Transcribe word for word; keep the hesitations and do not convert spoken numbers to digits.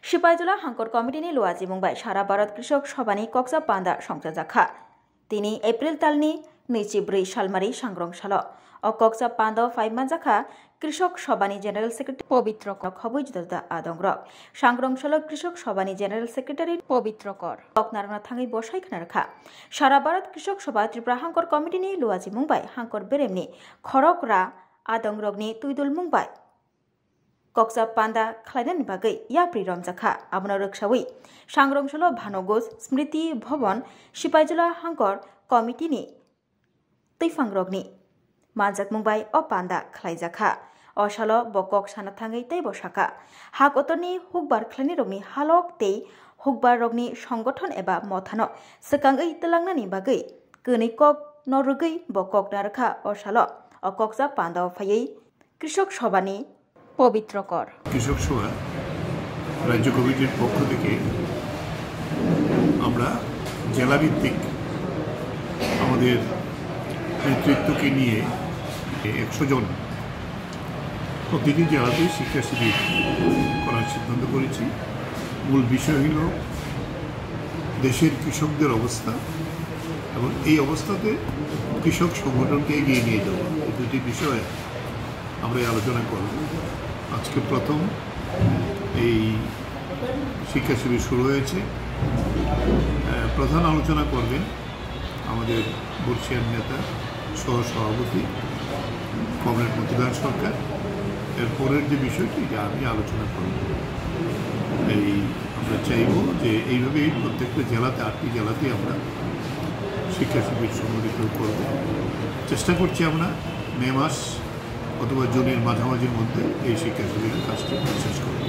Sipaijula Hangkor Committee ni luachimung bai Sara Bharat Krishok Sabha ni koksa panda songchajakha. Tini April talni nwichi bwrwi salmari sangrong salo. O koksa panda o phai manjakha Krishok Sabha ni General Secretary Pobitro Kor khobwi juda juda adongrok. Sangrong salo Krishok Sabha ni General Secretary Pobitro Kor. Kok narwkna thangwi bosai khna rwkha. Sara Bharat Krishok Sabha Tripura Hangkor Committee ni luachimung bai Hangkor beremni khorok ra adongrokni twidulmung bai koksa panda khlainani bagwi yapri romjakha. Abono rwksawi sangrong salo Bhanu Ghosh Smriti Bhavan Sipaijula Hangkor Committee ni twifangrokni manjakmung bai o panda khlaijakha. O salo bo kok sana thangwi teibo sakha, ha kotorni hukbar khlainirokni halok tei hukbarrokni songgothon eba mothano swkangwi twlangnani bagwi kwnwi kok no rwgwi bo kok narwkha. O salo o koksa panda o phaiwi Krishok Sabha ni Pobitro Kor. কৃষক সভা রাজ্য কমিটির পক্ষ থেকে আমরা জেলাভিত্তিক আমাদের নেতৃত্বকে নিয়ে একশো জন প্রতিটি জেলাতেই শিক্ষা শিবির করার সিদ্ধান্ত করেছি। মূল বিষয় হল দেশের কৃষকদের অবস্থা এবং এই অবস্থাতে কৃষক সংগঠনকে এগিয়ে নিয়ে যাওয়া, এই দুটি বিষয়ে আমরা এই আলোচনা করব। আজকে প্রথম এই শিক্ষা শিবির শুরু হয়েছে। আহ, প্রধান আলোচনা করবেন আমাদের বর্ষিয়ান নেতা সহ সভাপতি কমরেড মতিলাল সরকার। এর পরের যে বিষয়টি, যা আমি আলোচনা করব, এই আমরা চাইব যে এইভাবেই প্রত্যেকটা জেলাতে, আটটি জেলাতেই আমরা শিক্ষা শিবির সংগঠিত করব। চেষ্টা করছি আমরা মে মাস অথবা জুনের মাঝামাঝির মধ্যে এই শিক্ষা শিবিরের কাজটি শেষ করব।